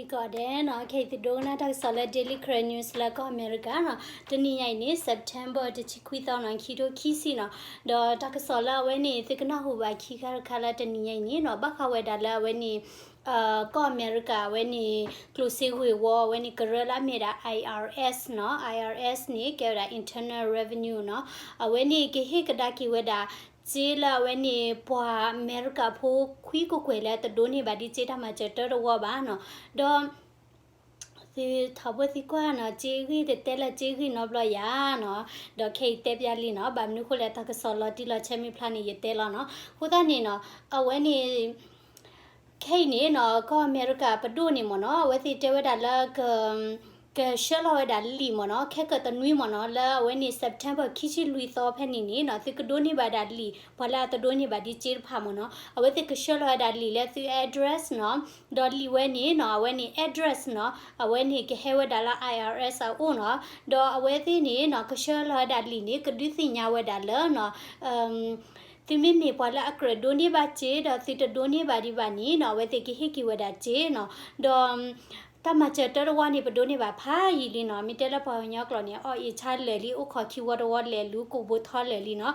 ကီးဒဲးနီၤ, ခဲအံၤသုဒိကနၣ်တၢ်ကစီၣ်လၢ Daily Karen News လၢကီၢ်အမဲရကၤနီၤ, တနံၤညါအံၤန့ၣ် September တဆံခွံသီနီၤ, ခံထိခံဆံနီၤ, ဒီးတၢ်ကစီၣ်လၢအဝဲန့ၣ် သုကနၢ်ဟူဘၣ်ခံခါတခါလၢတနံၤညါအံၤန့ၣ်နီၤ, ဘၣ်ဃးဝဲဒၣ်လၢအဝဲန့ၣ် ကီၢ်အမဲရကၤအဝဲန့ၣ် ကျိၣ်စ့ဂ့ၢ်ဝီ အဝဲန့ၣ်ကရၢလၢအမ့ၢ်ဒၣ် I R S နီၤ, I R S န့ၣ် ကဲဝဲဒၣ် internal revenue နီၤ, အဝဲန့ၣ်ကဟ့ၣ်ကဒါက့ၤဝဲဒၣ် စ့လၢအဝဲန့ၣ် ပှၤအမဲရကၤဖိခွံကကွဲၢ်လၢအတဒိးန့ၢ်ဘၣ်ဒ်စ့တၢ်မၤစၢၤတၢတဝီဘၣ်နီၤ, ဒီး သုထီဘိသုကွၢ်နီၤ, စ့ဂ့ၢ်တတဲလၢစ့ဂ့ၢ်နီတဘျီယၤနီၤ, ဒီးခဲအံၤတဲပျးလံနီၤ, ဘၣ်မနုၤဃိလဲၣ် တၢ်ကစီၣ်လီၤတံၢ်လီၤဆဲးမ့ၢ်ဖျါန့ၣ် ယတဲလီၤနီၤ, အဃိသတးန့ၣ်နီၤ, အဝဲန့ၣ် ခဲအံၤန့ၣ်နီၤ, ကီၢ်အမဲရကၤပဒိၣ်န့ၣ်မ့ၢ်နီၤ, အဝဲသ့ၣ်တဲဝဲဒၣ်လၢ ကဆှၢလီၤဝဲဒၣ်လံာ်မ့ၢ်နီၤ, ခဲကတနွံမ့ၢ်နီၤ, လၢအဝဲန့ၣ် September ခံဆံလွံၢ်သီဖဲန့ၣ်န့ၣ်နီၤ, သုကဒိးန့ၢ်ဘၣ်ဒၣ်လံာ် ပှၤလၢအတဒိးန့ၢ်ဘၣ်ဒ်စ့တဖၣ်မ့ၢ်နီၤ, အဝဲသ့ၣ်ကဆှၢလီၤဝဲဒၣ်လံာ်လၢသု address နီၤ, ဒီးလံာ်ဝဲန့ၣ်နီၤ, အဝဲန့ၣ် address နီၤ, အဝဲန့ၣ်ကဟဲဝဲဒၣ်လၢ I R S အအိၣ်နီၤ, ဒီးအဝဲသ့ၣ်န့ၣ်နီၤ, ကဆှၢလီၤဝဲဒၣ်လံာ်န့ၣ် ကဒုးသ့ၣ်ညါဝဲဒၣ်လၢနီၤ သုမ့မ့ၢ်ပှၤလၢအကြၢးဒိးန့ၢ်ဘၣ်စ့ ဒီးသုတဒိးန့ၢ်ဘၣ်ဒံးဘၣ်န့ၣ်နီၤ, အဝဲသ့ၣ်ကဟ့ၣ်က့ၤဝဲဒၣ်စ့နီၤ, ဒီး တၢ်မၤစၢၤတၢတဝီန့ၣ် ပဒိးန့ၢ်ဘၣ်ဖးယံာ်လံနီၤ, မ့ၢ်တဲလၢပှၤကညီကျိာ်န့ၣ် အီၣ်အ့ၤဆါလၢာ်လံ, အိၣ်ခိးခံဝီတဝီလၢာ်လံ, ကိးဘိထီလၢာ်လံနီၤ,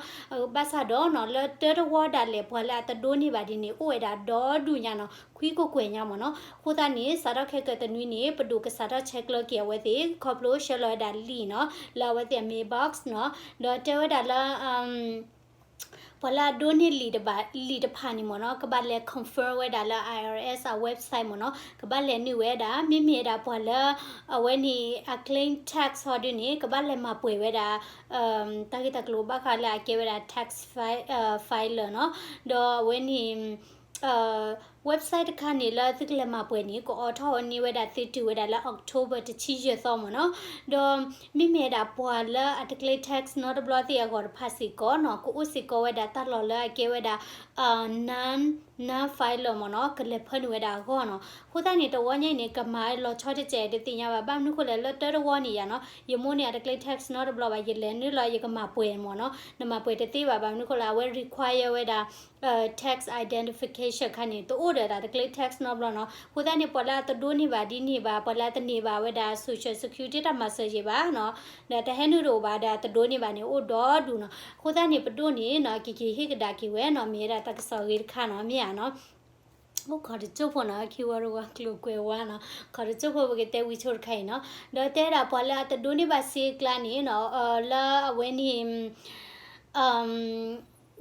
ဘၣ်ဆၣ်ဒီးနီၤ, လၢတၢတဝီဒၣ်လဲာ် ပှၤလၢအတဒိးန့ၢ်ဘၣ်ဒ်န့ၣ် အိၣ်ဝဲဒၣ်ဒီဒူၣ်ညါနီၤ, ခွံကကွဲၢ်ညါမ့ၢ်နီၤ, အဃိသတးန့ၣ် စးထီၣ်ခဲကတနွံန့ၣ် ပဒိၣ်ကစးထီၣ်ဆဲးကျၢက့ၤအဝဲသ့ၣ် ခီဖျိဆှၢလီၤဝဲဒၣ်လံာ်နီၤ, လၢအဝဲသ့ၣ်အ mailbox နီၤ, ဒီးတဲဝဲဒၣ်လၢ ပှၤလၢအဒိးန့ၢ်လံာ်တဘၣ် လံာ်တဖၣ်န့ၣ်မ့ၢ်နီၤ, ကဘၣ်လဲၤ confirm ဝဲဒၣ်လၢ I R S အ website မ့ၢ်နီၤ, ကဘၣ်လဲၤနုာ်ဝဲဒၣ်, မ့မ့ၢ်ဝဲဒၣ်ပှၤလၢ အဝဲန့ၣ် အ claim tax ဟီဒုန့ၣ် ကဘၣ်လဲၤမၤပှဲၤဝဲဒၣ် တၢ်ဂ့ၢ်တၢ်ကျိၤဘၣ်ဃးလၢအကဲဝဲဒၣ် tax fi-, filer နီၤ, ဒီးအဝဲန့ၣ် website တခါန့ၣ်လၢသုကလဲၤမၤပှဲၤန့ၣ် ကအိးထီၣ်န့ၢ်ဝဲဒၣ်သ့တုၤဝဲဒၣ်လၢ October တဆံယဲၢ်သီမ့ၢ်နီၤ, ဒီးမ့မ့ၢ်ဝဲဒၣ်ပှၤလၢအတ claim tax နီတဘျီသ့ၣ်အဂီၢ်တဖၣ်စ့ၢ်ကီးနီၤ, ကအိၣ်စ့ၢ်ကီးဝဲဒၣ်တၢ်လီၢ်လၢအကဲဝဲဒၣ် non, non filer မ့ၢ်နီၤ, ကလဲၤဖၢနုာ်ဝဲဒၣ်အဂီၢ်နီၤ. အဃိသတးန့ၣ် တဝီညါအံၤန့ၣ် ကမၤလီၤဆီတစဲးတသ့ၣ်ညါဘၣ်, ဘၣ်မနုၤဃိလဲၣ် လၢတၢတဝီန့ၣ်ယၤနီၤ, ယမိၢ်န့ၣ် အတ claim tax နီတဘျီဘၣ်, ယလဲၤနုာ်လီၤ ယကမၤပှဲၤမ့ၢ်နီၤ, နမၤပှဲၤတသ့ဘၣ်, ဘၣ်မနုၤဃိလဲၣ် အဝဲ require ဝဲဒၣ် tax identification ခါန့ၣ် တအိၣ်ဒီးတၢ်တ claim tax နီတဘျီနီၤ. အဃိသတးန့ၣ် ပှၤလၢအတဒိးန့ၢ်ဘၣ်ဒ်န့ၣ်ဘၣ်, ပှၤလၢအတန့ၢ်ဘၣ်ဝဲဒၣ် social security တၢ်မၤစၢၤယံၤဘၣ်နီၤ, ဒီးတဟဲနုာ်တအိၣ်ဘၣ်ဒီး အတဒိးန့ၢ်ဘၣ်န့ၣ် အိၣ်ဒီဒူၣ်နီၤ. အဃိသတးန့ၣ် ပဒိၣ်န့ၣ်နီၤ ကက့ၤဟ့ၣ်ကဒါက့ၤဝဲနီၤ, မ့ၢ်ဝဲဒၣ်တၢ်ကစီၣ်ဂ့ၤတခါနီၤ, မ့ၢ်ဧါနီၤ. အိၣ်ခိးတစိၢ်ဖိနီၤ, ခံဝီတဝီကျိၤကွဲးဝါနီၤ, ခိးတစိၢ်ဖိပကတဲဝံၤဆိတခါအံၤနီၤ. ဒီးတဲဒၣ်ပှၤလၢအတဒိးန့ၢ်ဘၣ်စ့အကျါန့ၣ်နီၤ, လၢအဝဲန့ၣ်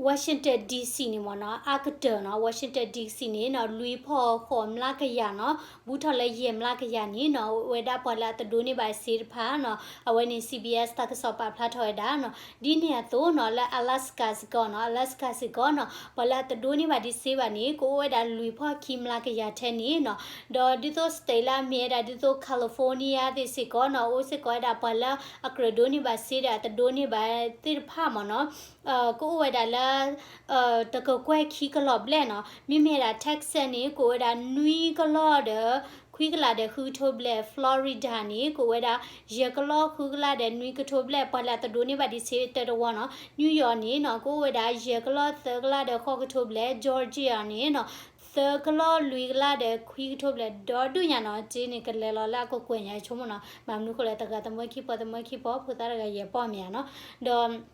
Washington D C န့ၣ်မ့ၢ်နီၤ, အါကတၢၢ်နီၤ, Washington D C န့ၣ်နီၤ လွံၢ်ဖီၣ်ဃိးမျးကယၤနီၤ, ဘူးထီၣ်လၢယဲၢ်မျးကယၤန့ၣ်နီၤ, ဝဲဒၣ်ပှၤလၢအတဒိးန့ၢ်ဘၣ်စ့တဖၣ်နီၤ, အဝဲန့ၣ် C B S တၢ်ကစီၣ်ပာ်ဖျါထီၣ်ဝဲဒၣ်နီၤ. ဒ်န့ၣ်အသိးနီၤ လၢ Alaska စ့ၢ်ကီးနီၤ, Alaska စ့ၢ်ကီးနီၤ ပှၤလၢအတဒိးန့ၢ်ဘၣ်ဒ်စ့ဘၣ်န့ၣ် ကအိၣ်ဝဲဒၣ်လွံၢ်ဖီၣ်ခံမျးကယၤထဲန့ၣ်နီၤ. ဒီးဒ်သိး state လၢအမ့ၢ်ဝဲဒၣ်ဒ်သိး California သ့ၣ်စ့ၢ်ကီးနီၤ, အိၣ်စ့ၢ်ကီးဝဲဒၣ်ပှၤလၢအကြၢးဒိးန့ၢ်ဘၣ်စ့ဒီးအတဒိးန့ၢ်ဘၣ်သ့ၣ်တဖၣ်မ့ၢ်နီၤ, ကအိၣ်ဝဲဒၣ်လၢ တကကွဲၢ်ခံကလီၢ်ဘျဲၣ်နီၤ. မ့မ့ၢ်ဝဲဒၣ် Texas န့ၣ် ကအိၣ်ဝဲဒၣ်နွံကလီၢ်ဒီး ခွံကလးဒီးဃုကထိဘျဲၣ်, Florida န့ၣ် ကအိၣ်ဝဲဒၣ် ယဲၢ်ကလီၢ်ဃုကလးဒီးနွံကထိဘျဲၣ်, ပှၤလၢအတဒိးန့ၢ်ဘၣ်ဒ်စ့တၢတဝီနီၤ. New York န့ၣ်နီၤ ကအိၣ်ဝဲဒၣ် ယဲၢ်ကလီၢ်သၢကလးဒီးဃိးကထိဘျဲၣ်, Georgia န့ၣ်နီၤ သၢကလီၢ်လွံၢ်ကလးဒီးခွံကထိဘျဲၣ်, ဒီဒူၣ်ညါနီၤ, စ့န့ၣ် ကလဲၤလီၤလၢအကကွဲၢ်ညါဆိကမိၣ်နီၤ, ဘၣ်မနုၤဃိလဲၣ် တဂၤသမၢခံဖီ သမၢခံဖီ ဖိသၣ်တဂၤယဲၢ်ပီၢ်မ့ၢ်ဧါနီၤ, ဒီး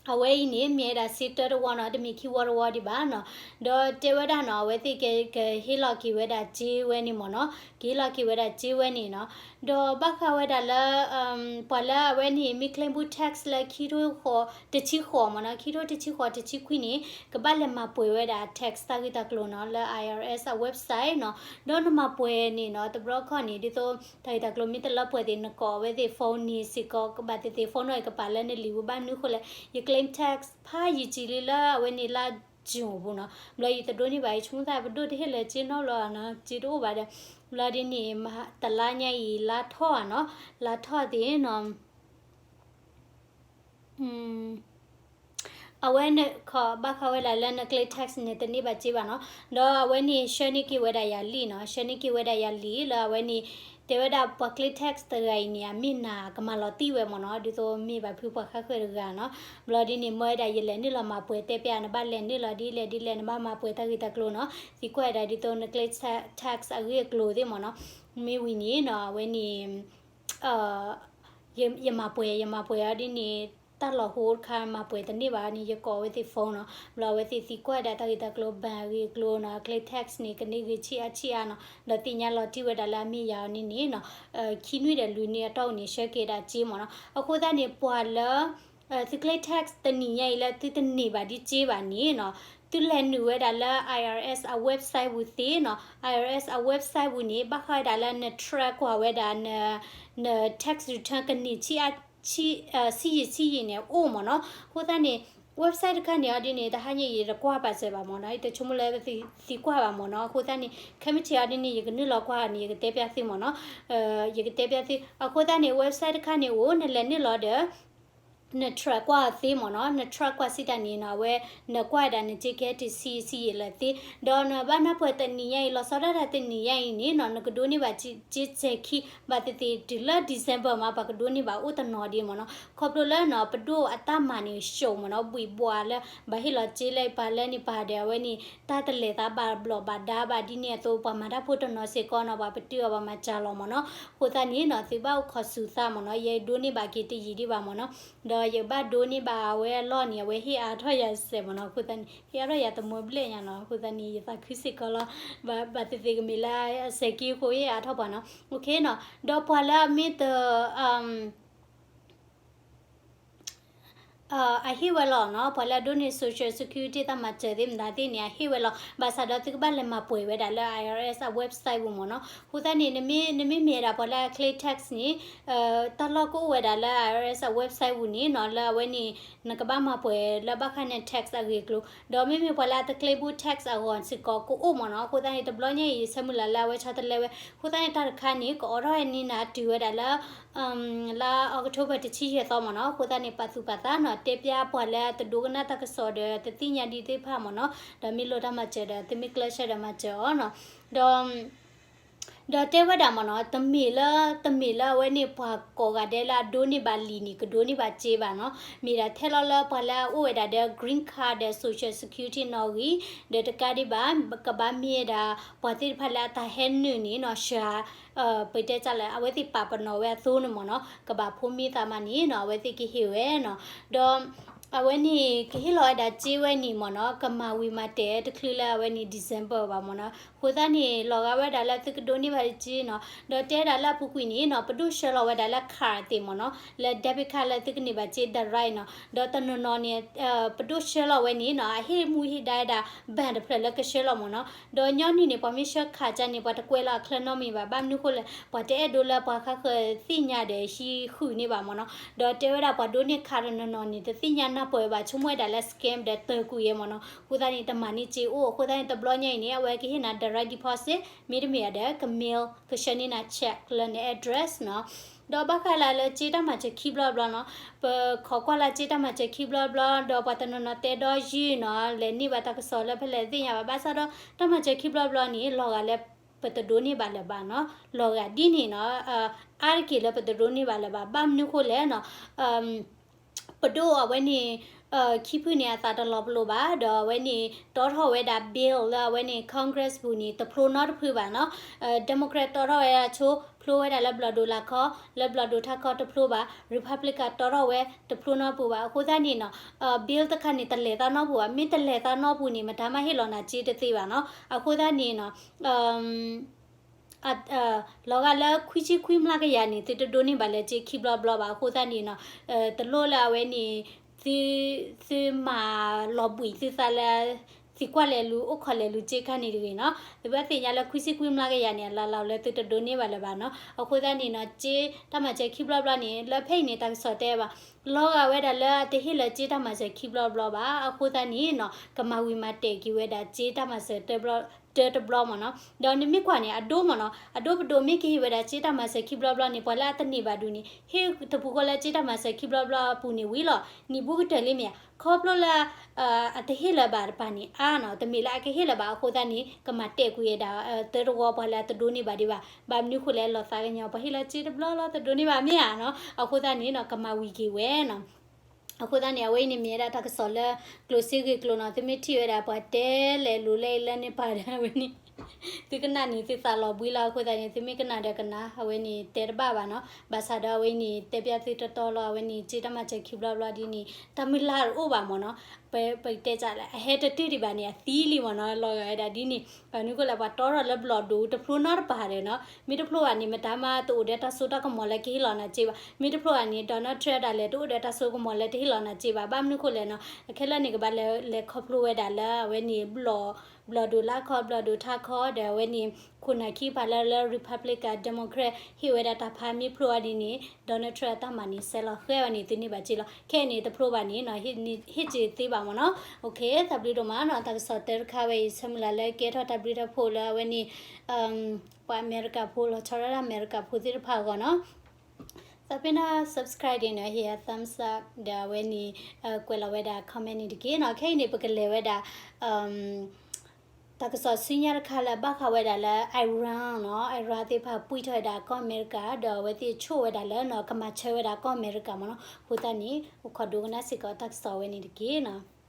အဝဲအံၤန့ၣ် မ့ၢ်ဝဲဒၣ်စ့တၢတဝီနီၤ, တမ့ၢ်ခံဝီတဝီဒံးဘၣ်နီၤ. ဒီးတဲဝဲဒၣ်နီၤ, အဝဲသ့ၣ်က ကဟ့ၣ်လီၤက့ၤဝဲဒၣ်စ့ဝဲန့ၣ်မ့ၢ်နီၤ, ကဟ့ၣ်လီၤက့ၤဝဲဒၣ်စ့ဝဲန့ၣ်နီၤ. ဒီးဘၣ်ဃးဝဲဒၣ်လၢ ပှၤလၢအဝဲန့ၣ် မ့ၢ် claim ဘူး tax လၢခံထိဃိး တဆံဃိးမ့ၢ်နီၤ, ခံထိတဆံဃိး တဆံခွံန့ၣ် ကဘၣ်လဲၤမၤပှဲၤဝဲဒၣ် tax တၢ်ဂ့ၢ်တၢ်ကျိၤနီၤ လၢ I R S အ website နီၤ. ဒီးနမၤပှဲၤန့ၣ်နီၤ တဘျီခီန့ၣ် ဒ်သိး တၢ်ဂ့ၢ်တၢ်ကျိၤမ့ၢ်တလၢပှဲၤသ့ၣ် နကိးအဝဲသ့ၣ် phone န့ၣ်စ့ၢ်ကီး ကဘၣ်သ့ၣ်သ့ၣ် phone နီၣ်အံၤကပာ်လၢနလံာ်ပူၤ ဘၣ်မနုၤဃိလဲၣ် ယ claim tax ဖးယံာ်ကံလံလၢအဝဲန့ၣ်လါ June ပူၤနီၤ. ဘျီယတဒိးန့ၢ်ဘၣ် ယဆိကမိၣ်သးပဒိၣ်တဟ့ၣ်လၢစ့နီတဘျီနီၤ စ့တအိၣ်ဘၣ်ဒီး ဘျီဒ်န့ၣ် တလါညါအံၤ လါထီၣ်ဧါနီၤ လါထီၣ်သ့ၣ်နီၤ အဝဲန့ၣ်ခီ ဘၣ်ဃးဝဲဒၣ်လၢန claim tax န့ၣ် တန့ၢ်ဘၣ်စ့ဘၣ်နီၤ. ဒီးအဝဲန့ၣ် ဆှၢန့ၢ်က့ၤဝဲဒၣ်ယၤလံနီၤ ဆှၢန့ၢ်က့ၤဝဲဒၣ်ယၤလံလၢအဝဲန့ၣ် တဲဝဲဒၣ်ပှၤ claim tax တဂၤအံၤန့ၣ် အမ့ၢ်နၤကမၤလီၤတံၢ်ဝဲမ့ၢ်နီၤ ဒ်သိးမ့ၢ်ဘၣ်ဖုပှၤဃါဃၢၤတဂၤနီၤ. ဘျီဒ်န့ၣ် မၢဝဲဒၣ်ယလဲၤနုာ်လီၤမၤပှဲၤတဲပျး နဘၣ်လဲၤနုာ်လီၤဒ်လဲၣ်ဒ်လဲၣ် နဘၣ်မၤပှဲၤတၢ်ဂ့ၢ်တၢ်ကျိၤနီၤ သံကွၢ်ဝဲဒၣ်ဒ်သိးန claim tax အဂ့ၢ်အကျိၤသ့ၣ်မ့ၢ်နီၤ. မ့ၢ်ဝံၤန့ၣ်နီၤ အဝဲန့ၣ် ယမၤပှဲၤ ယမၤပှဲၤအီၤဒ်န့ၣ် တၢ်လီၤဟိတခါမၤပှဲၤတန့ၢ်ဘၣ်န့ၣ် ယကိးအဝဲသ့ၣ် phone နီၤ, ဘျီအဝဲသ့ၣ်သံကွၢ်ဒၣ်တၢ်ဂ့ၢ်တၢ်ကျိၤ ဘဏ်အဂ့ၢ်အကျိၤနီၤ, အကျဲ tax န့ၣ် ကန့ၢ်ဂ့ၤဆံးအါဆံးအါနီၤ, ဒီးသ့ၣ်ညါလီၤတံၢ်ဝဲဒၣ်လၢအမ့ၢ်ယၤအီၤန့ၣ်န့ၣ်နီၤ, ခံနွံဒီးလွံၢ်နွံအတီၢ်ပူၤန့ၣ် ဆှၢက့ၤဒၣ်စ့မ့ၢ်နီၤ. အဃိသတးန့ၣ် ပှၤလၢ သုကျဲ tax တနံၤညါအံၤလၢသုတန့ၢ်ဘၣ်ဒ်စ့ဘၣ်န့ၣ်နီၤ, သုလဲၤနုာ်ဝဲဒၣ်လၢ IRS အ website ပူၤသ့နီၤ, IRS အ website ပူၤန့ၣ် ဘၣ်ဃးဝဲဒၣ်လၢန track ကွၢ်ဝဲဒၣ် န tax return ကန့ၢ်ဆံးအါ ဆံးယံာ်ဆံးယံာ်န့ၣ်အိၣ်မ့ၢ်နီၤ. အဃိသတးန့ၣ် website တခါန့ၣ်အီၤဒ်န့ၣ် တဟါညါအံၤယတကွၢ်ပာ်စၢၤဘၣ်မ့ၢ်နီၤ, ယတဆိကမိၣ်လၢသံကွၢ်ဘၣ်မ့ၢ်နီၤ. အဃိသတးန့ၣ် ခဲမုၢ်ဆ့ၣ်အီၤဒ်န့ၣ် ယကနုာ်လီၤကွၢ်န့ၣ် ယကတဲပျၢ်သုမ့ၢ်နီၤ, ယကတဲပျၢ်သု. အဃိသတးန့ၣ် website တခါန့ၣ်အိၣ် နလဲၤနုာ်လီၤဒီး န track ကွၢ်အီၤသ့မ့ၢ်နီၤ, န track ကွၢ်စံးတၢ်န့ၣ်နီၤ, အဝဲ နကွၢ်ဒၣ်နစ့ကဟဲတုၤဆံးယံာ်ဆံးယံာ်လၢသ့, ဒီးနဘၣ်နၢ်ပၢၢ်တနံၤညါအံၤ လီၤဆီဒၣ်တၢ်တနံၤညါအံၤန့ၣ်နီၤ, နကဒိးန့ၢ်ဘၣ်စ့စဲၤခံ ဘၣ်သ့ၣ်သ့ၣ်တုၤလၢ December မး ပှၤကဒိးန့ၢ်ဘၣ်အိၣ်တနီၤဒံးမ့ၢ်နီၤ. ခီဖျိလၢနီၤ ပဒိၣ်အတၢ်မၤန့ၣ် ရှုံးမ့ၢ်နီၤ, ဘှံးဘှီးလၢ ဘၣ်ဟ့ၣ်လီၤစ့လၢပှၤလၢန့ၣ်ပာ်ဒီး အဝဲန့ၣ် တၢ်တလဲၤသးဘၣ်ဘျီးဘၣ်ဒါဘၣ်ဒ်န့ၣ်အသိး ပှၤမၤတၢ်ဖိတနီၤစ့ၢ်ကီးနီၤ ပှၤပတုာ်အီၤပှၤမၤစှၤလီၤမ့ၢ်နီၤ. အဃိသတးန့ၣ်နီၤ သုဘၣ်အိၣ်ခိးစူၤသးမ့ၢ်နီၤ, ယဒိးန့ၢ်ဘၣ်က့ၤတယံာ်ဒံးဘၣ်မ့ၢ်နီၤ, ဒီးယဘၣ်ဒိးန့ၢ်ဘၣ်အဝဲအလီၢ်န့ၣ် အဝဲဟ့ၣ်အါထီၣ်ယၤစဲးမ့ၢ်နီၤ. အဃိသတးန့ၣ် ဟ့ၣ်အါထီၣ်ယၤတမၢဘျဲၣ်ညါနီၤ. အဃိသတးန့ၣ် ယသးခုစ့ၢ်ကီးလီၤ, ဘၣ်သ့ၣ်သ့ၣ်ကမ့ၢ်လၢ အစဲးက့အဃိဟ့ၣ်အါထီၣ်ပှၤနီၤ. အဃိနီၤ ဒီးပှၤလၢအမ့ၢ်တ အဟ့ၣ်ဝဲလီၤနီၤ, ပှၤလၢအဒိးန့ၢ် social security တၢ်မၤစၢၤသ့ၣ်မတၤသ့ၣ်န့ၣ် အဟ့ၣ်ဝဲလီၤ. ဘၣ်ဆၣ်ဒီးသုကဘၣ်လဲၤမၤပှဲၤဝဲဒၣ်လၢ IRS အ website ပူၤမ့ၢ်နီၤ. အဃိသတးန့ၣ် နမ့ၢ်မ့ၢ်ဝဲဒၣ်ပှၤလၢအကျဲ tax န့ၣ် တၢ်လီၢ်ကအိၣ်ဝဲဒၣ်လၢ IRS အ website ပူၤန့ၣ်နီၤ, လၢအဝဲန့ၣ် နကဘၣ်မၤပှဲၤလၢဘၣ်ဃးန့ၣ် tax အဂ့ၢ်အကျိၤ, ဒီးမ့မ့ၢ်ပှၤလၢအတကျဲဘူး tax အဂီၢ်စ့ၢ်ကီးကအိၣ်မ့ၢ်နီၤ. အဃိသတးန့ၣ် တဘျီညါအံၤ ယဆၢမုၢ်လၢ်လၢအဝဲဆီတလဲဝဲ, အဃိသတးန့ၣ် တၢ်တခါန့ၣ် ကအိးထီၣ်ဝဲန့ၢ်နၤတုၤဝဲဒၣ်လၢ လါ October တဆံယဲၢ်သီမ့ၢ်နီၤ. အဃိသတးန့ၣ် ပာ်သူၣ်ပာ်သးနီၤ, တဲပျၢ်ပှၤလၢအတဒိကနၣ်တၢ်ကစီၣ်ဒီး တသ့ၣ်ညါဒံးသ့ၣ်တဖၣ်မ့ၢ်နီၤ, ဒီးမ့ၢ်လိၣ်တၢ်မၤစၢၤဒီး သုမ့ၢ်ကျၢၢ်ဆၢဒီးမၤစၢၤအီၤနီၤ. ဒီး ဒီးတဲဝဲဒၣ်မ့ၢ်နီၤ, တမ့ၢ်လၢ တမ့ၢ်လၢအဝဲန့ၣ် ပှၤကိးဂၤဒဲးလၢအဒိးန့ၢ်ဘၣ်လံာ်န့ၣ် ကဒိးန့ၢ်ဘၣ်စ့ဘၣ်နီၤ. မ့ၢ်ဒၣ်ထဲလီၤလၢပှၤလၢအအိၣ်ဝဲဒၣ်ဒီး green card ဒီး social security နီၣ်ဂံၢ်, ဒီးတကးဒံးဘၣ် ကဘၣ်မ့ၢ်ဝဲဒၣ် ပှၤသ့ၣ်တဖၣ်လၢအတၢ်ဟဲနုာ်န့ၣ်နီၤ စှၤ ပတဲတၢ်လၢ အဝဲသ့ၣ်ပာ်ပနီၣ်ဝဲအသိးန့ၣ်မ့ၢ်နီၤ, ကဘၣ်ဖိမ့ၢ်သးမးန့ၣ်နီၤ အဝဲသ့ၣ်ကဟ့ၣ်ဝဲနီၤ. ဒီး အဝဲန့ၣ် ကဟ့ၣ်လီၤဝဲဒၣ်စ့ဝဲန့ၣ်မ့ၢ်နီၤ, ကမၤဝံၤမၤတဲာ်တချုးလၢအဝဲန့ၣ် December ဘၣ်မ့ၢ်နီၤ. အဃိသတးန့ၣ် လီၤဂာ်ဝဲဒၣ်လၢသုကဒိးန့ၢ်ဘၣ်စ့နီၤ. ဒီးတဲဒၣ်လၢအပူၤကွံာ်န့ၣ်နီၤ ပဒိၣ်ဆှၢလီၤဝဲဒၣ်လၢ card သ့ၣ်မ့ၢ်နီၤ, လၢ debit card လၢသုကန့ၢ်ဘၣ်စ့ direct နီၤ. ဒီးတနီၤနီၤန့ၣ် ပဒိၣ်ဆှၢလီၤဝဲန့ၣ်နီၤ အဟ့ၣ်မူဟ့ၣ်ဒါဝဲဒၣ် bank တဖျၢၣ်လၢကဆှၢလီၤမ့ၢ်နီၤ. ဒီးညီနုၢ်န့ၣ် ပှၤမ့ၢ်ဆှၢ card ကန့ၣ် ပှၤတကွဲးလီၤအချၢနီတမံၤဘၣ်. ဘၣ်မနုၤဃိလဲၣ် ပှၤတအဲၣ်ဒိးလၢပှၤဃါဃၢၤသ့ၣ်ညါဒီးဟံးဃုာ်န့ၢ်ဘၣ်မ့ၢ်နီၤ. ဒီးတဲဝဲဒၣ်ပှၤဒိးန့ၢ် card တနီၤနီၤန့ၣ် တသ့ၣ်ညါနၢ်ပၢၢ်ဘၣ် ဆိကမိၣ်ဝဲဒၣ်လၢ scam ဒီးတၢၢ်ကွံာ်ဝဲမ့ၢ်နီၤ. အဃိသတးန့ၣ် တမၤန့ၢ်စ့အိၣ်. အဃိသတးန့ၣ် တဘျီညါအံၤန့ၣ် အဝဲကဟ့ၣ်နၤ direct deposit မ့တမ့ၢ်ဒီး က mail ကဆှၢန့ၢ်နၤ check လၢန address နီၤ. ဒီးဘၣ်ဃးလၢလၢစ့တၢ်မၤစၢၤခံဘျီတဘျီနီၤ, ပခိးကွၢ်လၢစ့တၢ်မၤစၢၤခံဘျီတဘျီ ဒီးပှၤတနီၤနီၤတဲဒီးယုၢ်နီၤ လဲၤန့ၢ်ဘၣ်တၢ်ကစီၣ်လၢဖဲလဲၣ်သ့ၣ်ညါဘၣ်. ဘၣ်ဆၣ်ဒီးတၢ်မၤစၢၤခံဘျီတဘျီန့ၣ် လီၤဂာ်လၢပတဒိးန့ၢ်ဘၣ်လၢၤဘၣ်နီၤ, လီၤဂာ်ဒ်န့ၣ်နီၤ, အါတက့ၢ်လၢပတဒိးန့ၢ်ဘၣ်လၢၤဘၣ်. ဘၣ်မနုၤဃိလဲၣ်နီၤ, ပဒိၣ်အဝဲန့ၣ် ခံဖုန့ၣ်အသးတလီၤပလိာ်ဘၣ်, ဒီးအဝဲန့ၣ် တီထီၣ်ဝဲဒၣ် bill လၢအဝဲန့ၣ် Congress ပူၤန့ၣ် တဖျိနီတဖုဘၣ်နီၤ. Democrat တီထီၣ်ဝဲဒၣ်ဆိ ဖျိဝဲဒၣ်လၢဘျီၣ်ဒိၣ်လၢခီ, လၢဘျီၣ်ဒိၣ်ထးခီတဖျိဘၣ်, Republican တီထီၣ်ဝဲတဖျိနီတပူၤဘၣ်. အဃိသတးန့ၣ်နီၤ, bill တခါန့ၣ် တလဲၤသးနီတပူၤဘၣ်, မ့ၢ်တလဲၤသးနီတပူၤန့ၣ် မတၤမးဟ့ၣ်လီၤနၤစ့တသ့ဘၣ်နီၤ. အဃိသတးန့ၣ်နီၤ လီၤဂာ်လၢခွံဆံခွံမျးကယၤန့ၣ် သုတဒိးန့ၢ်ဘၣ်လၢစ့ခံဘျီဘျီဘၣ်. အဃိသတးန့ၣ်နီၤ, တလိၣ်လၢအဝဲန့ၣ် သု သုမၤလီၤဘှံးသုသးလၢ သံကွၢ်လဲၤလူၤ အိၣ်ခိးလဲၤလူၤစ့ခါန့ၣ်တဂ့ၤနီၤ. သုဘၣ်သ့ၣ်ညါလၢခွံဆံခွံမျးကယၤန့ၣ် အလၢ်လၢ်လၢသုတဒိးန့ၢ်ဘၣ်လၢၤဘၣ်နီၤ. အဃိသတးန့ၣ်နီၤ, စ့တၢ်မၤစၢၤခံဘျီဘျီန့ၣ် လၢဖဲအံၤန့ၣ် တၢ်ကစီၣ်တဲဘၣ်, လီၤဂာ်ဝဲဒၣ်လၢအတဟ့ၣ်လၢၤစ့တၢ်မၤစၢၤခံဘျီဘျီဘၣ်. အဃိသတးန့ၣ်နီၤ, ကမၤဝံၤမၤတဲာ်က့ၤဝဲဒၣ်စ့တၢ်မၤစၢၤ တၢတဘျီမ့ၢ်နီၤ. ဒီးနမ့ၢ်ကွၢ်န့ၣ် အဒိမ့ၢ်နီၤ, အဒိပဒိၣ်မ့ၢ်ကဟ့ၣ်ဝဲဒၣ်စ့တၢ်မၤစၢၤခံဘျီဘျီန့ၣ် ပှၤလၢအတန့ၢ်ဘၣ်ဒူၣ်န့ၣ် ဟ့ၣ်တပူၤဃီလၢစ့တၢ်မၤစၢၤခံဘျီဘျီအပူၤန့ၣ်ဝံၤလီၤ. နံၣ်ဘူးကတၢၢ်လံမ့ၢ်ဧါ, ခီဖျိလၢ အတဟ့ၣ်လၢၤဘၣ်တပၤန့ၣ်အါနီၤ, တမ့ၢ်လၢအကဟ့ၣ်လၢၤဘၣ်. အဃိသတးန့ၣ် ကမၤတဲာ်ကွံာ်ဝဲဒၣ် တၢတဝီပှၤလၢအတဒိးန့ၢ်ဘၣ်ဒံးဘၣ်. ဘၣ်မနုၤဃိလဲၣ် လီၤသးကညီၤ ပှၤဟ့ၣ်လၢစ့တဘျီလီၤ တဒိးန့ၢ်ဘၣ်မ့ၢ်ဧါနီၤ. အဃိသတးန့ၣ်နီၤ, ကမၤဝံၤက့ၤဝဲနီၤ. အဃိသတးန့ၣ် အဝဲအံၤန့ၣ်မ့ၢ်ဝဲဒၣ်တၢ်ကစီၣ်လၢ ကျိၣ်စ့ဂ့ၢ်ကျိၤနီၤ, သုမ့ၢ်ထံၣ်ဝဲဒၣ်ပှၤတဲလဲၤလူၤလၢအံၤလၢန့ၣ်ပာ်ဒီးဝဲန့ၣ် သုကနၣ်န့ၣ် သုသးလီၤဘှံးလီၤ. အဃိသတးန့ၣ် သုမ့ၢ်ကနၣ်ဒီးကနၣ်, အဝဲန့ၣ်တဲတဘၣ်ဘၣ်နီၤ. ဘၣ်ဆၣ်ဒီးအဝဲန့ၣ် တဲပျၢ်သုတီတီလီၤ. အဝဲန့ၣ် က့တၢ်မၤစၢၤခံဘျီဘျီဒ်န့ၣ် တၢ်မုၢ်လၢ်တအိၣ်ဘၣ်မ့ၢ်နီၤ. ပ ပတဲကလဲၣ် အဟဲတတုၤဒံးဘၣ်န့ၣ် အသံလံမ့ၢ်နီၤ. လီၤဂာ်ဝဲဒၣ်ဒ်န့ၣ် ဘၣ်မနုၤဃိလဲၣ် ပှၤတီထီၣ်လၢဘျီၣ်ဒိၣ်တဖျိနီတပၤဒီးနီၤ. မ့ၢ်တဖျိဘၣ်န့ၣ် မတၤမးတအိၣ်ဒီးတၢ်စိတၢ်ကမီၤလၢကဟ့ၣ်လီၤနၤစ့ဘၣ်. မ့ၢ်တဖျိဘၣ်န့ၣ် Donald Trump ဒၣ်လဲာ်တအိၣ်ဒီးတၢ်စိကမီၤလၢတဟ့ၣ်လီၤနၤစ့ဘၣ်. ဘၣ်မနုၤဃိလဲၣ်နီၤ. အခဲလၢာ်န့ၣ် ကဘၣ်လဲၤလဲၤခီဖျိဝဲဒၣ်လၢအဝဲန့ၣ် ဘျီၣ် ဘျီၣ်ဒိၣ်လၢခီ ဘျီၣ်ဒိၣ်ထးခီ ဒီးအဝဲန့ၣ် ခိၣ်နၢ်ခံဖးလၢလၢ Republican Democrat ဟ့ၣ်ဝဲဒၣ်တၢ်ဖး မ့ၢ်ဖျိဘၣ်ဒ်န့ၣ် Donald Trump အတၢ်မၤန့ၣ် စဲးလီၤဃဲဝဲန့ၣ် သုန့ၢ်ဘၣ်စ့လီၤ. ခဲအံၤန့ၣ် တဖျိဘၣ်န့ၣ်နီၤ ဟ့ၣ်စ့သ့ဘၣ်မ့ၢ်နီၤ. တၢ်ဘျုးဒိၣ်မးနီၤ. တၢ်ကစီၣ်တၢတခါဝဲအံၤ ဆၢမုၢ်လၢ်လၢကဲထီၣ်တၢ်ဘျုးတၢ်ဖှိၣ်လၢအဝဲန့ၣ် ပှၤအမဲရကၤဖိ လီၤဆီဒၣ်တၢ်အမဲရကၤဖိသ့ၣ်တဖၣ်အဂီၢ်နီၤ. သးပ့ၤနီၣ် subscribe ဒ်န့ၣ် ဟ့ၣ်ယၤ thumbs up ဒီးအဝဲန့ၣ် ကွဲးလီၤဝဲဒၣ် comment န့ၣ်တက့ၢ်နီၤ. ခဲအံၤန့ၣ် ပကလဲၤဝဲဒၣ် တၢ်ကစီၣ်ဆူညါတခါလၢဘၣ်ဃးဝဲဒၣ်လၢ Iran နီၤ. Iran သ့ၣ်တဖၣ်ပှံၢ်ထီၣ်ဝဲဒၣ်ကီၢ်အမဲရကၤ ဒီးအဝဲသ့ၣ်ဆိၣ်ဝဲဒၣ်လၢနီၤ ကမၤဆၢဝဲဒၣ်ကီၢ်အမဲရကၤမ့ၢ်နီၤ. အဃိသတးန့ၣ် အိၣ်ခိးဒိကနၣ်စ့ၢ်ကီးတၢ်ကစီၣ်ဝဲန့ၣ်တက့ၢ်နီၤ.